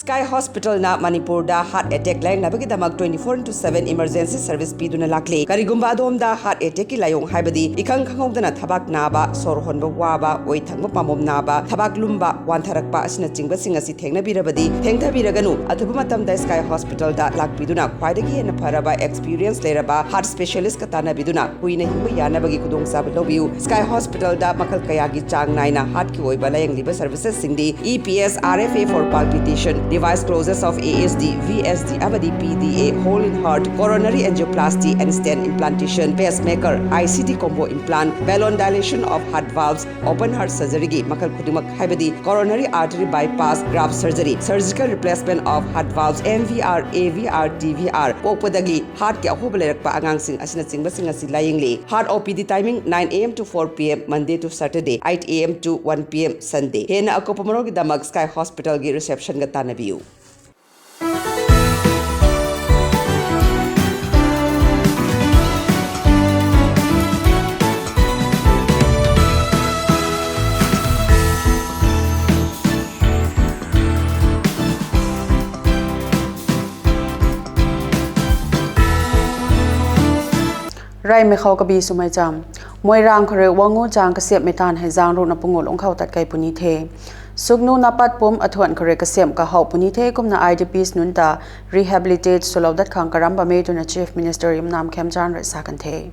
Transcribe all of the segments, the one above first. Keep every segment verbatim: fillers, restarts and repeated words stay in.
Sky Hospital na Manipur da heart attack layangnabagi damak twenty-four into seven emergency service piduna lakle. Karigumba adom da heart attack ki layong haibadi ikhang khanghoudana thabak naba, sor honba waba, oi thangba pamom naba, thabak lumba, wantharakpa asina chingba sing asi thengna birabadi thengtha biraganu. Athuba matam da Sky Hospital da lakpiduna khwaidagi hena pharaba experience leiraba heart specialist katana biduna kuina hingba yanabagi khudong saba lobiu. Sky Hospital da makhal kayagi chang naina heart ki oiba layang liba services singdi E P S, R F A for palpitation, device closures of A S D, V S D, abadi P D A, hole in heart, coronary angioplasty and stent implantation, pacemaker, I C D combo implant, balloon dilation of heart valves, open heart surgery gi makhal khudingmak haibadi coronary artery bypass, graft surgery, surgical replacement of heart valves, M V R, A V R, T V R, pokpadagi heart ki ahoba leirakpa angang sing asina chingba sing asi laying le. Heart O P D timing nine A M to four P M, Monday to Saturday, eight A M to one P M, Sunday. Hena akopa marok ki damak Sky Hospital gi reception ga tanabiu. Reymei khou kabi swmei cham. Moirang khou rui Wangu chang kasiamhmei taanv hei zaeng ruhna pungu lungc khou tat kei puni the. Suknu napat pum athuan khou rui kasiamh kahouh puni the, kumna I D Ps nunc ta rehabilitate swlou dat khang karam bam e twna Chief Minister Yumnam Khemchand rui sa kan the.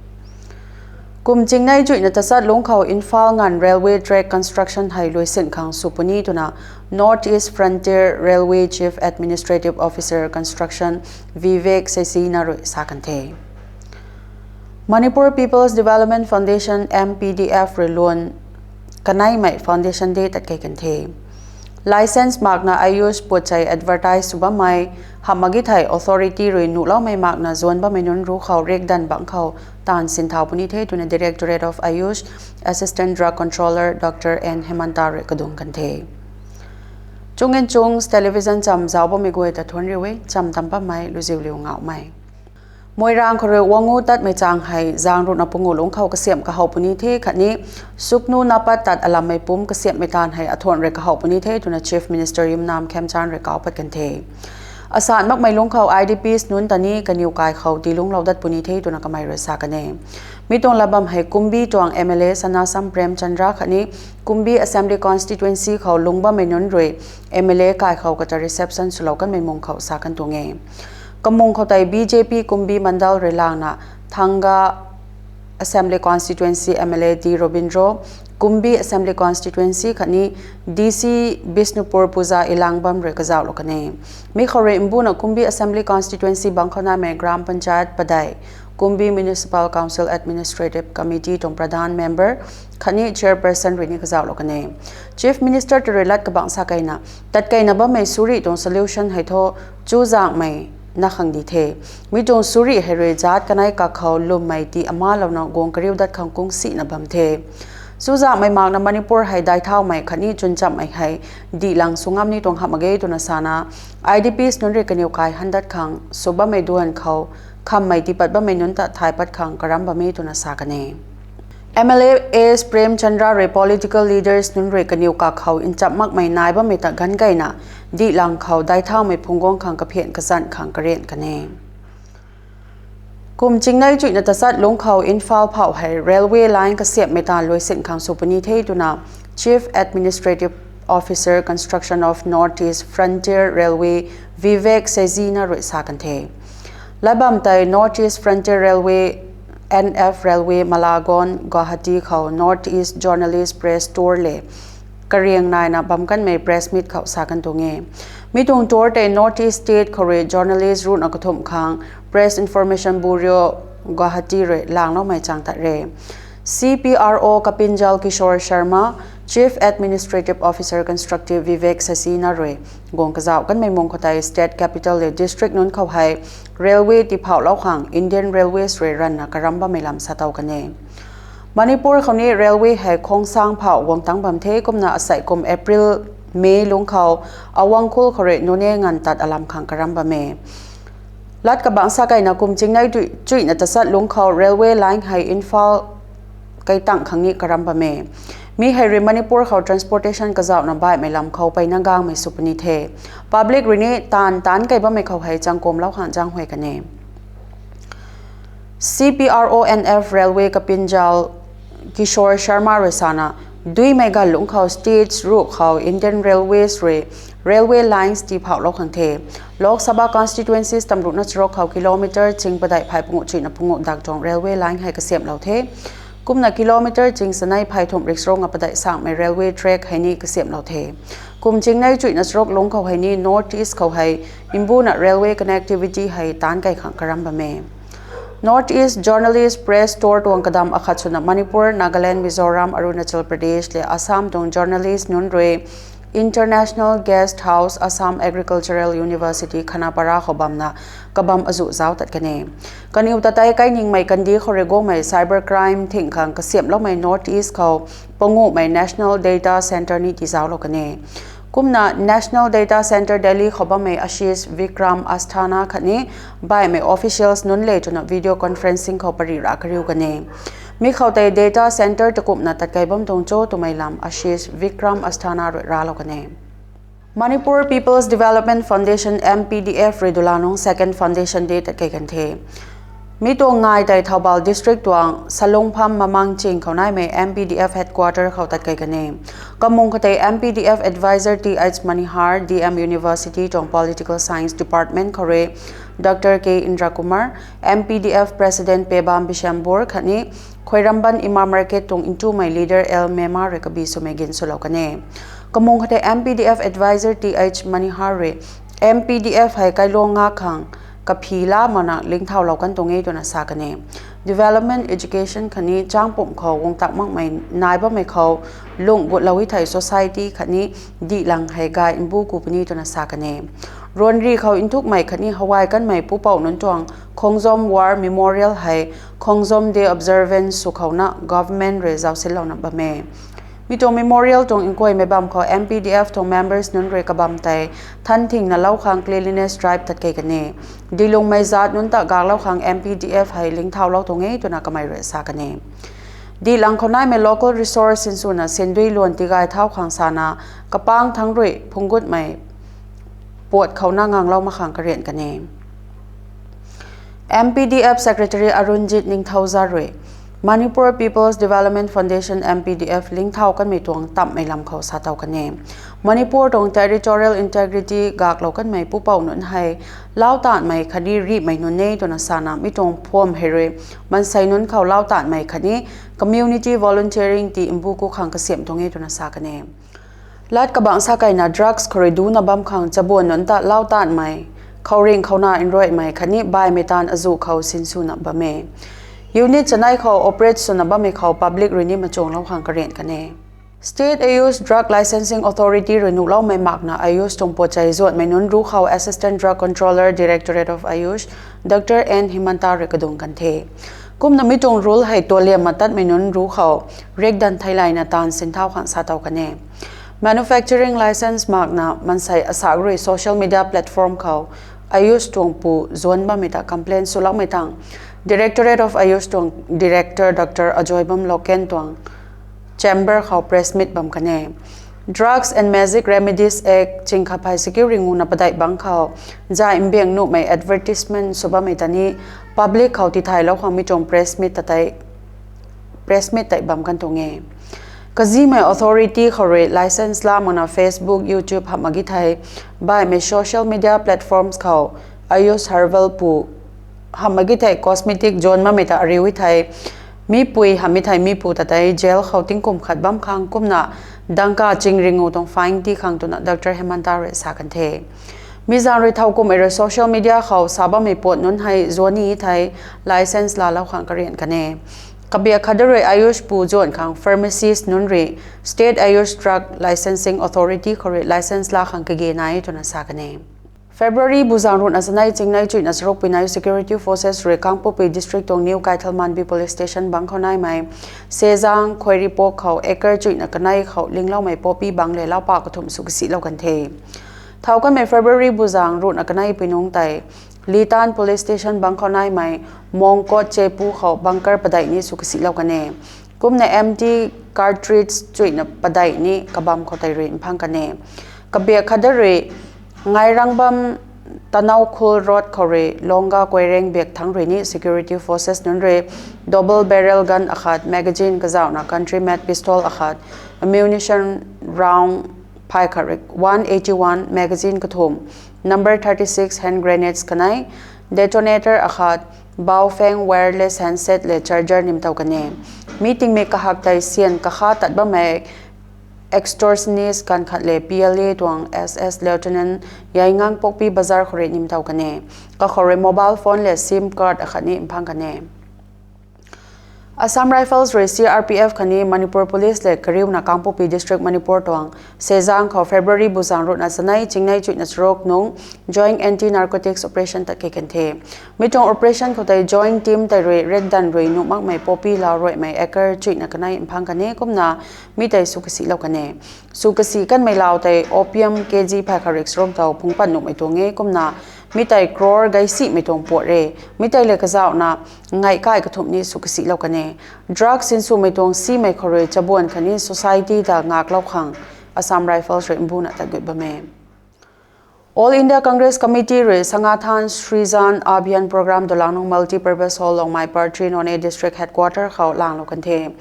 Kum chingnei chuihna tachat lungc khou Imphal nganv railway track construction hei luisinh khang sw puni twna North East Frontier Railway Chief Administrative Officer Construction Vivek Sesina rui sa kan the. Manipur People's Development Foundation, M P D F rui luan kaneimei Foundation Day tat kei kan the. Licence makna Ayush puatchei advertise sw bammei hamh mak ge thei authority rui nuhloumei makna zuan bammei nunc ruc khou riakdanv bangc khou taanv sinthau puni the twna Directorate of Ayush Assistant Drug Controller Doctor N Hemanta rui kadung kan the. Chung in Chungs Television cham zauc bammei guay ta thuanc riu e, cham tam bammei luziu liu ngauhmei. Moirang khou rui Wangu tatmei chang hei zaeng ruhna pungu lungc khou kasiamh kahouh puni the khatni Suknu napat tat alammei pum kasiamhmei taanv hei athuan rui kahouh puni the twna Chief Minister Yumnam Khemchand rui kauc pat kan the. Asan makmei lungc khou I D Ps nunc ta ni kaniw kai khou tiilungclou dat puni the twna kamei rui sa kan e. Mi tuang lat bam hei Kumbi tuang M L A Sanasam Premchandra khatni Kumbi Assembly Constituency khou lungc bammei nunc rui M L A kai khou kata reception swlou kanmei mung khou sa kan tuang e. Kamung khou tei B J P Kumbi Mandal rui langna Thanga Assembly Constituency M L A D Robindro, Kumbi Assembly Constituency khatni D C Bishnupur Puja Elangbam rui kazauhlou kan e. Mi khou rui mbuna Kumbi Assembly Constituency bangc khou naimei Gram Panchayat padeih, Kumbi Municipal Council Administrative Committee tuang Pradhan Member khatni Chairperson rui ni kazauhlou kan e. Chief Minister ta rui lat kabangc sa keina, tat keina bammei suri tuang solution hei thu chuzaenghmei na khang di the. Mi tuang suri hei rui zaat kanei kakhou lwmmei ti amalouna guang kariu dat khang kung sina bam the. Chuzaenghmei makna Manipur hei daithaumei khatni chwnchamhmei hei dihlang sw ngam ni tuang hamh mak ge twna sana, I D Ps nunc rui kaniw kai han dat khang sw bammei duan khou khammei tiipat bammei nunc ta thay pat khang karam bam e twna sa kan e. M L A S Premchandra rui political leaders nunc rui kaniw kakhou ncham makmei nai bammei ta ganv keina dihlang khou daithaumei phungc guang khang kaphian kazanc khang karian kan e. Kum chingnei chuihna tachat lungc khou Imphal phauh hei railway line kasiamhmei taanv luisinh khang sw puni the twna Chief Administrative Officer Construction of North East Frontier Railway Vivek Sejina rui sa kan the. Lat bam tei North East Frontier Railway, N F Railway Malagon, Guwahati khou North East Journalist Press Tour le kariang naina bam kanmei press meet khou sa kan tuang e. Mi tuang tour tei North East State khou rui journalist ruhna kathumh khang Press Information Bureau, Guwahati rui langloumei chang tat re. C P R O Kapinjal Kishore Sharma, Chief Administrative Officer Constructive Vivek Sesina rui guang kazauh kanmei mung khou tei state capital le district nunc khou hei railway tiiphauhlou khang Indian Railways rui ranna karam bammei lam sa tow kan e. Manipur khou ni railway hei khongsang phauh guang tangc bam the, kumna asei kum April, May lungc khou Awangkhul khou rui Noney nganv tat alam khang karam bam e. Lat kabangc sa keina kum chingnei tui- chuihna tachat lungc khou railway line hei Imphal kai tangc khang ni karam bam e. Mi hei rui Manipur khou transportation kazauhna baihmei lam khou peyna gangmei sw puni the. Public rui ni taanv taanc kei bammei khou hei changkumlou khang zaenghuay kan e. C P R O N F Railway kapinjal Kishore Sharma rui sana, duimei ganv lungc khou states ruh khou Indian Railways rui railway lines tiiphauhlou khang the. Lok Sabha constituencies tamruhna charuk khou kilometer ching padeih phay panguh chuihna panguh dak tuang railway line hei kasiamhlou the. Kumna kilometer ching sanei phay thumh riksrunga padeih sanghmei railway track hei ni kasiamhlou the. Kum chingnei chuihna charuk lungc khou hei ni North East khou hei mbuna railway connectivity hei taanc kei khang karam bam e. North East Journalist Press Tour tuang kadam akhat swna Manipur, Nagaland, Mizoram, Arunachal Pradesh le Assam tuang journalist nunc rui International Guest House, Assam Agricultural University, Khanapara khou bamna kabam azuh zauc tat kan e. Kaniw ta tei kainingmei kandih khou rui guangmei cyber crime thing khang kasiamhloumei North East khou panguhmei National Data Centre ni tizauclou kan e. Kumna National Data Centre Delhi khou bammei Ashish Vikram Asthana khatni baihmei officials nunc le twna video conferencing khou pary ra kariu kan e. Mi khou tei data centre takumhna tatkei bam tuang cho twmei lam Ashish Vikram Asthana rui raclou kan e. Manipur People's Development Foundation, M P D F rui dula nungc second foundation day tatkei kan the. Mi tuang ngai tei Thoubal District tuang Salungpham Mamang Ching khou naimei M P D F headquarter khou tatkei kan e. Kamung khoutei M P D F advisor Th Manihar, D M University tuang Political Science Department khou rui Doctor K Indra Kumar, M P D F President Pebam Bishambur khatni Khoiramban Ima Market tuang ntumei leader L Mema rui kabi swmei gin swlou kan e. Kamung khoutei M P D F advisor Th Manihar rui M P D F hei kailuang ngak khang kaphi la mana lingthaulou kan tuang e twna sa kan e. Development, education khatni changpumc khou guang tak makmei nai bammei khou lungh gutlou e thei society khatni dihlang hei gay mbu ku puni twna sa kan e. Ruanri khou nthukmei khatni hawai kanmei pupouh nunc tuang Khongjom War Memorial hei Khongjom Day observance sw khouna government rui zausinlouna bam e. Mi tuang memorial tuang nkuaymei bam khou M P D F tuang members nunc rui kabam tei than thingna lou khang cleanliness drive tatkei kan e. Dilungmei zat nunc ta gaklou khang M P D F hei lingthaulou tuang e twna kamei rui sa kan e. Dihlang khou naimei local resource sinswna sindui luan tigay thau khang sana kapang thangc rui phunggutmei puat khouna nganglou mak khang karian kan e. M P D F Secretary Arunjit Ningthouza rui Manipur People's Development Foundation, M P D F lingthau kanmei tuang tamhmei lam khou sa tow kan e. Manipur tuang territorial integrity gaklou kanmei pupouh nunc hei lau tanmei khatni rihmei nunc e twna sana mi tuang phuam hei rui mansei nunc khou lau tanmei khatni community volunteering ti mbu ku khang kasiamh tuang e twna sa kan e. Lat kabangc sa kaina drugs khou rui duna bam khang chabuan nunc ta lau tanmei, khouringh khouna nruaimei khatni baihmei taanv azuh khou sinswna bam e. Unit chanei khou operate swna bammei khou public rui ni machuanglou khang karian kan e. State Ayush Drug Licensing Authority rui nuhloumei makna Ayush tuang puatchei zuanmei nunc ru khou Assistant Drug Controller, Directorate of Ayush, Doctor N Himanta rui kadung kan the. Kumna mi tuang rule hei tualiam matatmei nunc ru khou rikdan theilayna taanv sinthau khang sa tow kan e. Manufacturing license makna mansei asak rui social media platform khou Ayush tuang pu zuan bammei ta complaint swloumei tang Directorate of Ayush tuang Director Doctor Ajoybam Loken tuang chamber khou press meet bam kan e. Drugs and Magic Remedies Act chingkhat phay sakiu ringuna padeih bangc khou zai mbiang nuhmei advertisement sw bammei ta ni public khou tithaylou khang mi tuang press meet ta tei press meet tei bam kan tuang e. Kazimei authority khou rui license la makna Facebook, YouTube hamh mak gi thei baihmei social media platforms khou Ayush Herbal pu hamh mak gi thei cosmetic zuan bammei ta ariu e thei mipui hamh mi thei mipu ta tei jail khou tingkum khat bam khang kumna dangka ching ringu tuang fine ti khang twna Doctor Himanta rui sa kan the. Mi zaeng rui thowkumhmei rui social media khou sa bammei puat nunc hei zuan ni thei license laalou khang karian kan e. Kabiak khat da rui Ayush pu zuan khang pharmacist nunc rui State Ayush Drug Licensing Authority khou rui license laa khang kage nai e twna sa kan e. February buzaeng ruhna chanei chingnei chuihna charuk puinei security forces rui Kangpokpi District tuang New Kaithalmanbi Police Station bangc khou naimei Sezang Khoiripok khou acre chuihna kanei khou lingloumei poppy bangc le laupa kathumh sw kasihlou kan the. Thowkumhmei February buzaeng ruhna kanei pui nungc tei Litan Police Station bangc khou naimei Mongkot Chepu khou bunker padeih ni sw kasihlou kan e. Kumna empty cartridge chuina padeih ni kabam khou tei rui mphang kan e. Kabiak khat da rui Ngairang bam Tanaukhul Road khou rui Longga Koireng biak thangc rui ni security forces nunc rui double barrel gun akhat, magazine kazauhna country made pistol akhat, ammunition round phay khat rui one eighty one, magazine kathumh, number thirty six hand grenades kanei, detonator akhat, Baofeng wireless handset le charger nimtow kan e. Mi tingmik kahak tei syan kakha tat bammei extortionist kan khat le P L A tuang S S Lieutenant Yaingang Pokpi Bazar khou rui nimtow kan e. Kakhou rui mobile phone le sim card akhat ni mphang kan e. Assam Rifles rui C R P F khatni Manipur Police le kariuna Kangpokpi District, Manipur tuang Sejang khou February buzang ruhna chanei chingnei chuihna charuk nung joint anti-narcotics operation tat kei kan the. Mi tuang operation khou tei joint team tei rui rekdan rui nuh makmei poppy lau ruaimei acre chuihna kanei mphang kan e kumna mi tei sw kasilou kan e. Sw kasi kanmei lau tei opium K G phay khat rui charuk daw phungc pat nuhmei tuang e kumna mi tei crore gaisimei tuang puat re. Mi tei le kazauhna ngai kai kathumh ni sw kasilou kan e. Drug sinswmei tuang simei khou rui chabuan khatni society ta ngaklou khang Assam Rifles rui mbuna tat gut bam e. All India Congress Committee rui Sangathan Srijan Abhiyan Program Dulangnung Multipurpose Hall, Longmai Par Three, Noney District Headquarter khou langlou kan the.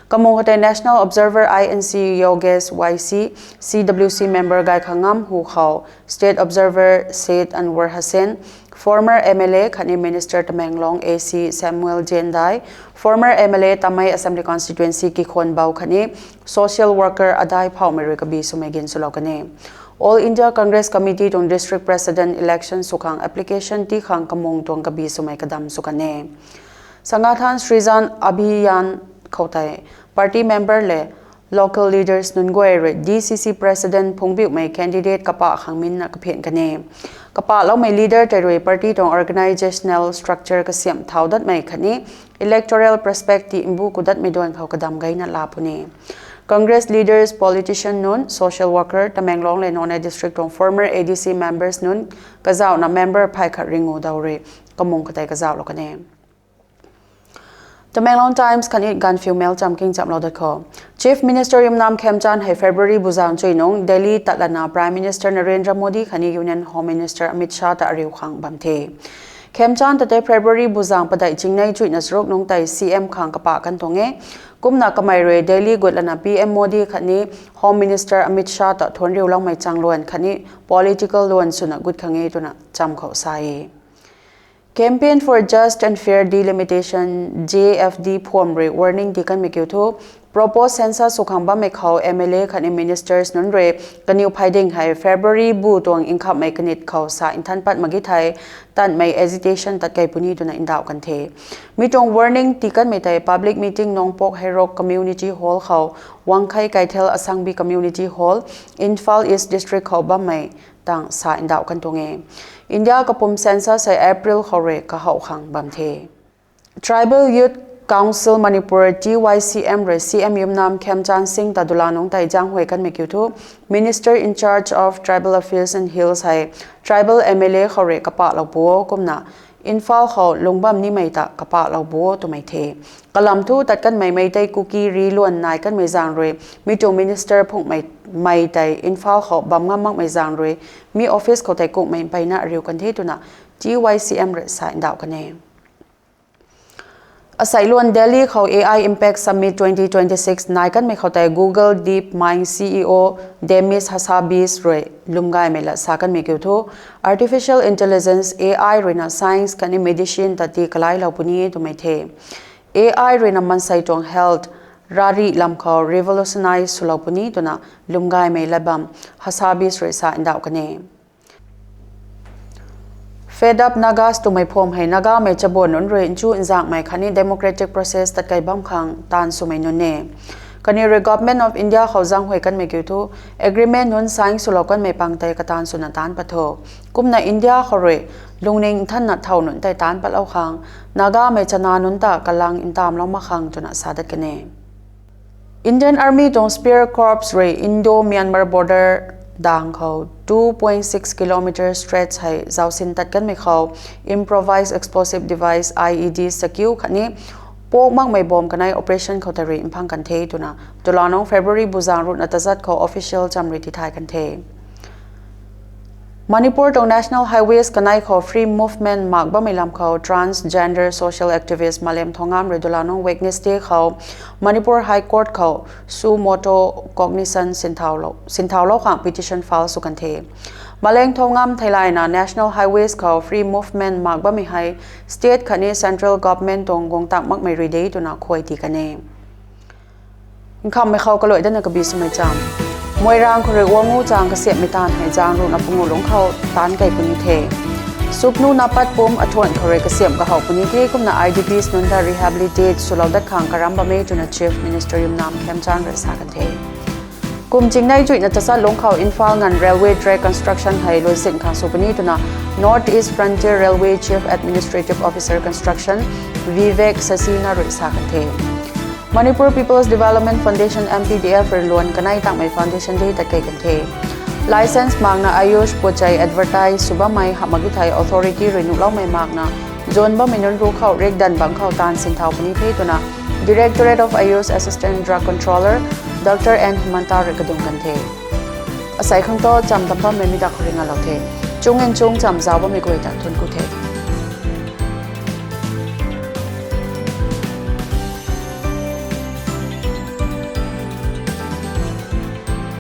Kamung khou tei National Observer I N C Yogesh Y C, C W C member Gaikhangam Hu khou, State Observer Syed Anwar Hussain, former M L A khatni Minister Tamenglong A C Samuel Jendai, former M L A Tamei Assembly Constituency Kikhon Bau khatni social worker Adai Phaumei rui kabi swmei gin swlou kan e. All India Congress Committee tuang District President election sw khang application ti khang kamung tuang kabi swmei kadam sw kan e. Sangathan Srijan Abhiyan khou tei party member le local leaders nunc guay rui D C C President phungbiumei candidate kapah khang minna kaphian kan e. Kapahloumei leader tei rui party tuang organizational structure kasiamh thau datmei khatni electoral prospect ti mbu ku datmei duan khou kadam geina la puni. Congress leaders, politician nunc, social worker, Tamenglong le Noney District tuang former A D C members nunc kazauhna member phay khat ringu daw rui kamung khou tei kazauhlou kan e. Tamenglong Times khatni Gaanphiu Mail chamking chamlou dat khou, Chief Minister Yumnam Khemchand hei February buzang chuy nung Delhi tatlana Prime Minister Narendra Modi khatni Union Home Minister Amit Shah ta ariu khang bam the. Khemchand ta tei February buzang padeih chingnei chuihna charuk nung tei C M khang kapah kan tuang e. Kumna kamei rui Delhi gutlana P M Modi khatni Home Minister Amit Shah ta thuanc riuloumei changluan khatni political luan swna gut khang e twna cham khou sa e. Campaign for Just and Fair Delimitation, J F D phuam rui warning ti kanmei kiu thu, propose census sw khang bammei khou M L A khatni ministers nunc rui kaniw phey ding hei February bu tuang nkhamhmei kanit khou sa nthan pat mak ge thei, tanmei agitation tat kei puni twna ndauh kan the. Mi tuang warning ti kanmei tei public meeting Nongpok Heirok Community Hall khou, Wangkhei Keithel Asangbi Community Hall, Imphal East District khou bammei tang sa ndauh kan tuang e. India kapum census hei April khou rui kahow khang bam the. Tribal Youth Council Manipur, T Y C M rui C M Yumnam Khemchand Singh ta dulanung tei zaenghuay kanmei kiu thu, Minister in charge of Tribal Affairs and Hills hei tribal M L A khou rui kapahlou pu o kumna Imphal khou lungc bam nimei ta kapahlou pu o twmei the. Kalam thu tat kanmei Meitei Kuki ri luan nai kanmei zaeng rui mi tuang minister phunghmei mei tei Imphal khou bam ngam makmei zaeng rui mi office khou tei kunghmei mpeyna ariu kan the twna T Y C M rui sa ndauh kan e. Asei luan Delhi khou A I Impact Summit twenty twenty-six nai kanmei khou tei Google DeepMind C E O Demis Hassabis rui lwmgaymei lat sa kanmei kiu thu, artificial intelligence, A I ruina science khatni medicine ta ti kalailou puni twmei the. A I ruina mansei tuang health rarih lam khou revolutionize swlou puni twna lwmgaymei lat bam Hassabis rui sa ndauh kan e. Fed Up Nagas twmei phuam hei Nagamei chabuan nunc rui nchu nzakmei khatni democratic process tatkei bam khang taanv swmei nunc e. Kaniw rui Government of India khou zaenghuay kanmei kiu thu, agreement nunc sign swlou kanmei pang tei kataanv swna taanc pat tho. Kumna India khou rui lungning nthanna thow nunc tei taanc patlou khang, Nagamei chana nunc ta kalang ntamvlou mak khang twna sa dat kan e. Indian Army tuang Spear Corps rui Indo-Myanmar border dang khou two point six kilometer stretch hei zausin tat kanmei khou improvised explosive device, I E D, sakiu khatni pok makmei bom kanei operation khou tei rui mphang kan the twna Dulanong February buzaeng ruhna tazat khou official cham rui tithay kan the. Manipur tuang National Highways kanei khou free movement mak bammei lam khou transgender social activist Malem Thongam rui Dulanong Wednesday khou Manipur High Court khou suo motu cognizance sinthaulou khang petition file sw kan the. Malem Thongam theilayna National Highways khou free movement mak bammei hei state khatni central government tuang guang tak makmei rui de twna khuay ti kan e. Nkhamhmei khou kaluai datna kabi swmei cham. Moirang khou rui guang u chang kasiamhmei taanv hei zaeng ruhna pangu lungc khou taanc kei puni the. Supnu napat pum athuan khou rui kasiamh kahow puni the kumna I D Ps nunc ta rehabilitate swlou dat khang karam bam e twna Chief Minister Yumnam Khemchand rui sa kan the. Kum chingnei chuihna tachat lungc khou Imphal nganv railway track construction hei luisin khang sw puni twna North East Frontier Railway Chief Administrative Officer Construction Vivek Sasina rui sa kan the. Manipur People's Development Foundation, M P D F rui luan kanei tangmei foundation day tat kei kan the. Licence makna Ayush puchei advertise sw bammei hamh mak ki thei authority rui nuhloumei makna zun bammei nunc ruc khou rikdanv bangc khou taanv sinthau puni the twna Directorate of Ayush Assistant Drug Controller Dr N Himanta rui kadung kan the. Asei khang thu cham tam bammei mi dak khou rui ngalou the. Chung in chung cham zauc bammei guay ta thuanc ku the.